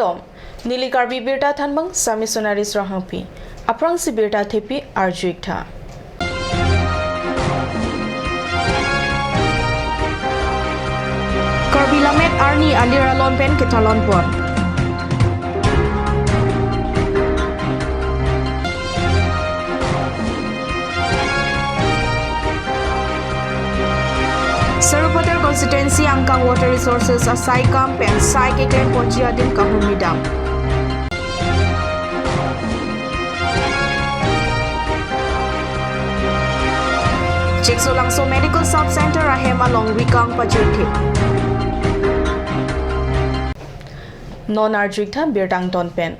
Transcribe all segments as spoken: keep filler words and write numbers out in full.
Kardom. Neli Karbi Birta thanbang Sami Sonaris Ronghangpi. Aphrangsi birta thepi arju-ik tha. Karbi Lammet Arni alir alon pen ketalon pon. Sarupathar constituency angkang water resources asai akam pen sai keklem ponji adim kahumri dam. Cheksolangso Medical Sub Center ahem along rikang pajirthip. Non arju-ik tha birta angton pen.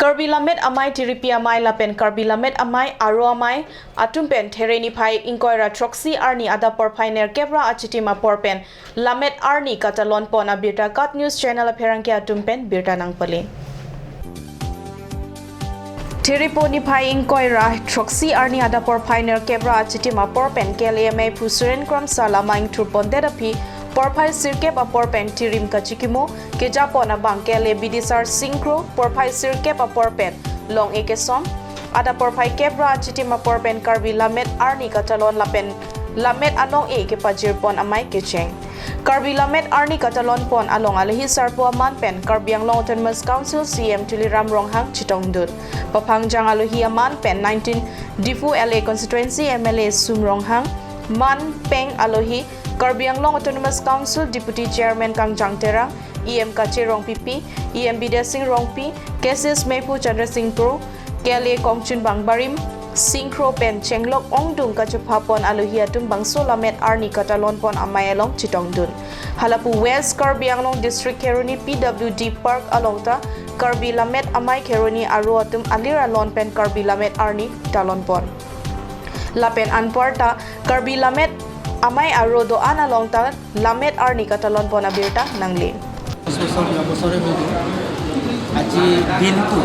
Karbi Lammet Amei, Tiripi Amei lapen Karbi Lammet Amei, Aro Amei atum pen There niphai ingkoi ra throksi arni adap porphai nerkep ra achitim apor pen Lammet Arni katalon pon abirta KAT News Channel apherangke atum pen birta nangpale. There po niphai ingkoi ra throksi arni adap porphai nerkep ra achitim apor pen K L A meiphu Suren Kramsa lama ingthur pondet aphi porphai sirkep apor pen Tirim kachikimo kejapon abang K L A bidisar singkro porphai sirkep apor pen long-e kesom adap porphai kep ra achitim apor pen Karbi Lammet Arni katalon lapen Lammet along-e kepajir pon amei kecheng. Karbi Lammet Arni katalon pon along alohi sarpo aman pen Karbi Anglong Autonomous Council C E M Tuliram Ronghang chetongdun. Paphangjang alohi aman pen nineteen Diphu L A constituency M L A Sum Ronghang, man peng alohi Karbi Anglong Autonomous Council Deputy Chairman Kangjang Terang, E M Kache Rongpipi, E M Bidya Sing Rongpi, K C S meiphu Chandra Sing Kro, K L A kongchunbang barim singkro pen chenglok ongdung kachepha pon alohi atum bangso Lammet Arni katalon pon amei along chetongdun. Halapu West Karbi Anglong District Kheroni P W D Park along ta Karbi Lammet Amei Kheroni Aro atum alir alon pen Karbi Lammet Arni talon pon. Lapen anparta Karbi Lammet Amei Aro do-an along ta Lammet Arni katalon pon abirta nangle. দশ বছৰ, ন বছৰে হৈ গ'ল। আজি দিনটো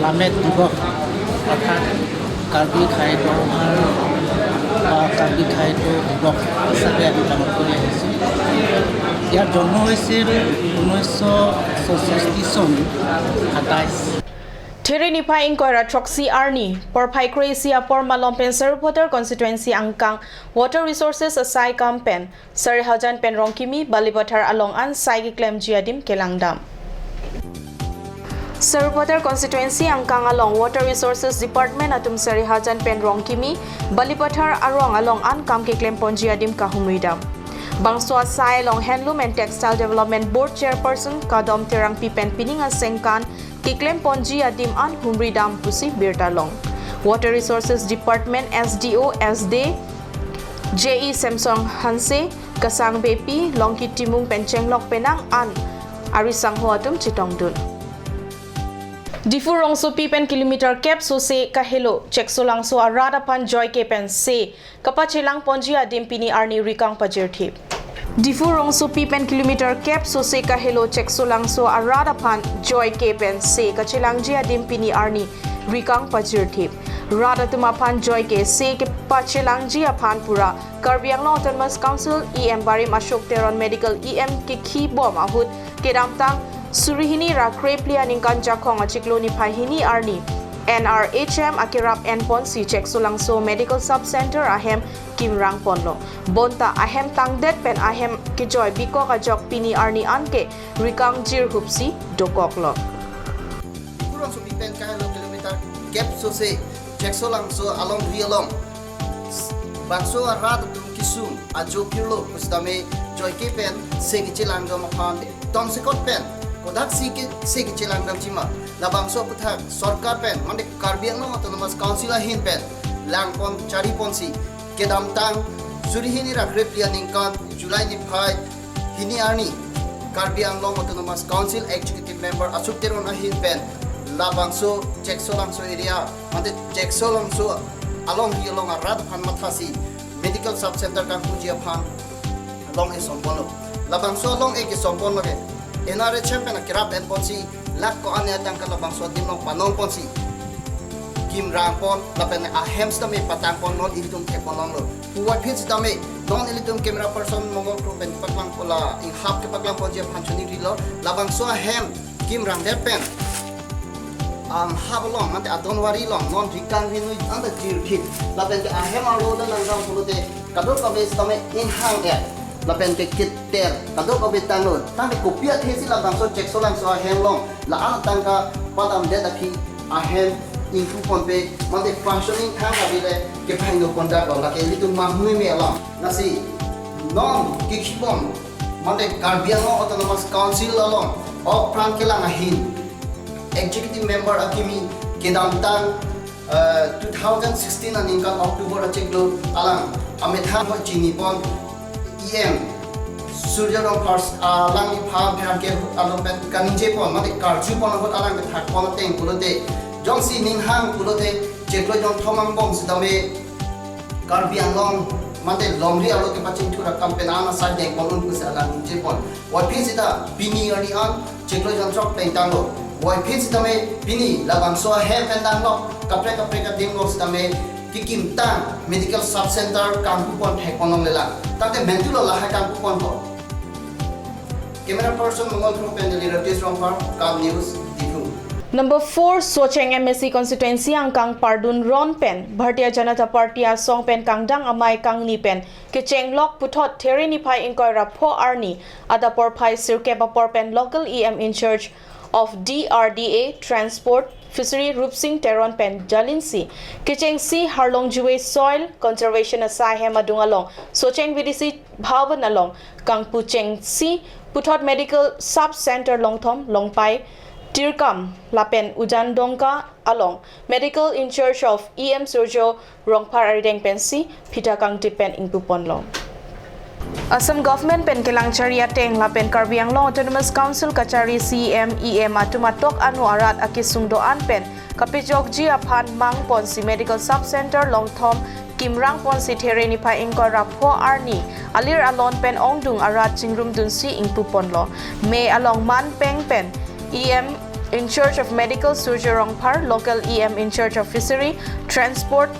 লামেট দিৱস, অৰ্থাৎ কাৰ্বি খাদ্য আৰু, আহ, কাৰ্বি খাদ্য দিৱস হিচাপে আমি পালন কৰি আহিছোঁ। ইয়াৰ জন্ম হৈছিল ঊনৈছশ ছয়ষষ্ঠি চন সাতাইছ। There niphai ingkoi ra throksi arni porphai kre-isi apor malom pen Sarupathar constituency angkang water resources asai akam pen Sarihajan pen Rongkimi Balipathar along an sai keklemji adim kelangdam. Sarupathar constituency angkang along Water Resources Department atum Sarihajan pen Rongkimi Balipathar arong along an kam keklem ponji adim kahumri dam. Bangso asai along Handloom and Textile Development Board Chairperson Kadom Terangpi pen pining asengkan keklem ponji adim an humri dam pusi birta long. Water Resources Department S D O, S D, J E Samsung Hanse, Kasang Beypi, Longki Timung pen chenglok penang an arisangho atum chetongdun. Diphu rongsopi pen kilometer kep sose kahelo Cheksolangso arat aphan joike pen se kapachelang ponji adim pini arni rikang pajirthip. Diphu rongsopi pen kilometer kep sose kahelo Cheksolangso arat aphan joike pen se kachelangji adim pini arni rikang pajirthip. Rat atum aphan joike se kepachelangji aphan pura Karbi Anglong Autonomous Council E M barim Ashok Teron, Medical E M kekhi bom ahut kedamtang suri hini ra krephli aningkan Jakhong achiklo niphai hini arni N R H M akerap en ponsi Cheksolangso Medical Sub Center ahem kimrang ponlo. Bonta ahem tangdet pen ahem kejoi bikok ajok pini arni anke rikang jirhupsi dokoklo. Diphu rongsopi pen kahelo kilometer kep sose Cheksolangso alongri along bangso arat atum kesung ajo kirlo pusitame joike pen se kechelangdam aphan tongsekot pen kodaksi ke se kechelangdamji ma, labangso aputhak sorkar pen mane Karbi Anglong Autonomous Council ahin pen lang pon chari ponsi kedamtang suri hini ra krephli aningkan July niphai hini arni Karbi Anglong Autonomous Council Executive Member Ashok Teron ahin pen labangso Cheksolangso area, mate Cheksolangso alongri along arat aphan mathasi Medical Sub Center kangpuji aphan long-e som ponlo. Labangso long-e kesom pon lake N R H M pen akerap en ponsi lakh ko-an atangka labangso adim along panong ponsi kimrang pon, lapen ahem sitame patang pon non ilitum thek pon longlo. Puvoiphit sitame non ilitum camera person Mongol Kro pen paklang pola, inghap kepaklang ponji aphan choningri lo, labangso ahem kimrang det pen, um, hap along, mate adonwari along, non rikang rinui anta jirkhit, lapen ke ahem arlo dan langdam pulote, kadokave sitame inghang et, lapen ke keter, kadokave tanglo, tangte kopi athe si labangso Cheksolangso ahem along, la-an atangka padam det aphi ahem ingpu ponpe, mate functioning thang abile kepahingno pon daklo, lake ilitum mahmui me along. Lasi non kikhi pon, mate Karbi Anglong Autonomous Council along ok pran kelang ahin, executive member akimi kedamtang, eh, two thousand sixteen aningkan October achiklo alang amethang ho chini pon E M Surjya Rongphar, ah, alangliphan pherangke ahut along pen kaningje pon, mate karju pon ahut alang kethak pon ateng pulote, jongsi ninghang pulote, chiklo jonthom angbong sitame Karbi Anglong mate longri arlo kepachingthur akam pen an asai deng pon un pusi alang ningje pon. Puvoiphit sita pini arni an chiklo jonthrok pengtanglo. Puvoiphit sitame pini labangso ahem pen tanglo, kaprek kaprek adim lo sitame kekimtang medical sub center kangpu pon thek pon longlelang. Tangte mentu lo lahai kangpu pon ho. Camera person Mongol Kro pen Delhi Ratish Rongphar, Kap News, Diphu. Number four Socheng M A C constituency angkang Pardun Ron pen Bharatiya Janata Party asong pen kangdang amei kangni pen kechenglok puthot There niphai ingkoi ra pho arni adap porphai sirkep apor pen local E M in charge of D R D A, Transport, Fishery Rupsing Teron pen jalinsi kechengsi Harlongjue Soil Conservation asai ahem adung along Socheng V D C Bhavan along kangpu chengsi puthot Medical Sub Center Longthom, Longpai, Tirkam lapen Ujan Dongka along Medical in charge of E M Surjo Rongphar arideng pensi phita kangtip pen ingpu ponlo. Assam Government pen kelang chari ateng lapen Karbi Anglong Autonomous Council kachari C E M, E M atum atok anu arat akesung do-an pen kapejokji aphan mang ponsi Medical Sub Center Longthom kimrang ponsi There niphai ingkoi ra pho arni alir alon pen ongdung arat chingrumdunsi ingpu ponlo. Mei along man peng pen E M in charge of Medical Surjo Rongphar, local E M in charge of Fishery, Transport,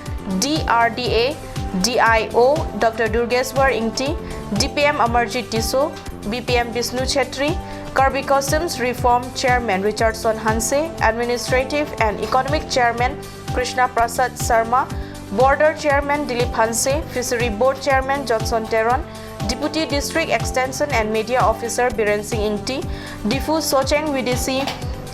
D R D A, D I O Doctor Durgeswar Ingti, D P M Amarjit Tisso, B P M Bishnu Chetri, Karbi Customs Reform Chairman Richardson Hanse, Administrative and Economic Chairman Krishna Prasad Sharma, Border Chairman Dilip Hanse, Fishery Board Chairman Jotson Teron, Deputy District Extension and Media Officer Biren Singh Ingti, Diphu Socheng V D C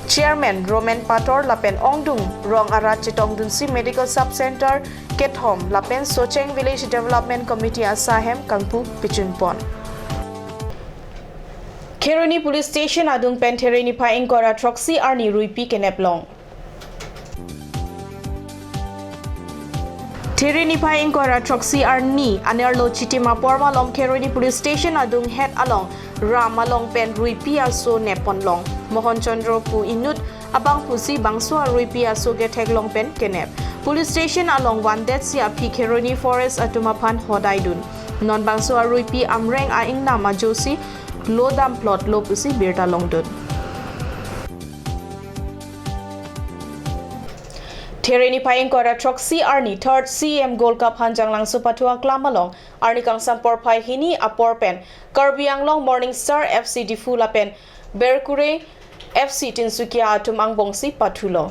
Chairman Roman Pator lapen ongdung rong arat chetongdunsi Medical Sub Center kethom lapen Socheng Village Development Committee asai ahem kangpu pechun pon. Kheroni Police Station adung pen There niphai ingkoi ra throksi arni ruipi kenep long. There niphai ingkoi ra throksi arni anerlo Chitim apor malom Kheroni Police Station adung het along ram along pen ruipi aso nep pon long. Mohon Chandra pu inut abangphusi bangso aruipi aso kethek long pen kenep. Police Station along vandetsi aphi Kheroni Forest atum aphan hodai dun. Non bangso aruipi amreng a-ingnam ajosi lo dam plot lo pusi birta longdun. There niphai ingkoi ra throksi arni third C E M Gold Cup Hanjanglangso pathu aklam along arni kangsam porphai hini apor pen Karbi Anglong Morning Star F C Diphu lapen Berkure F C Tinsukia atum angbongsi pathulo.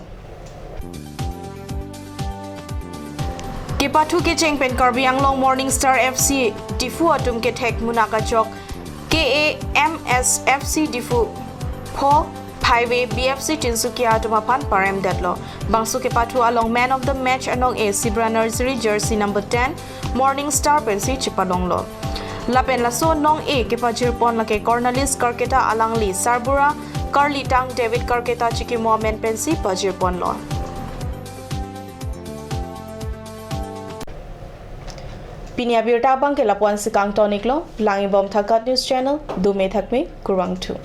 Kepathu kecheng pen Karbi Anglong Morning Star F C Diphu atum kethek munak ajok K A M S F C Diphu pho phaive B F C Tinsukia atum aphan parem detlo. Bangso kepathu along man of the match anong-e Sibra Nursery jersey number ten Morning Star pensi chepalonglo. Lapen laso anong-e kepajir pon lake Cornelis Karketa alangli sarbura karlitang David Karketa chikimo amen pensi pajir ponlo. Pini abirta abangke lapu-ansi kangton-iklo, lang-ibom tha KAT News Channel, dome thakme, kurvangthu.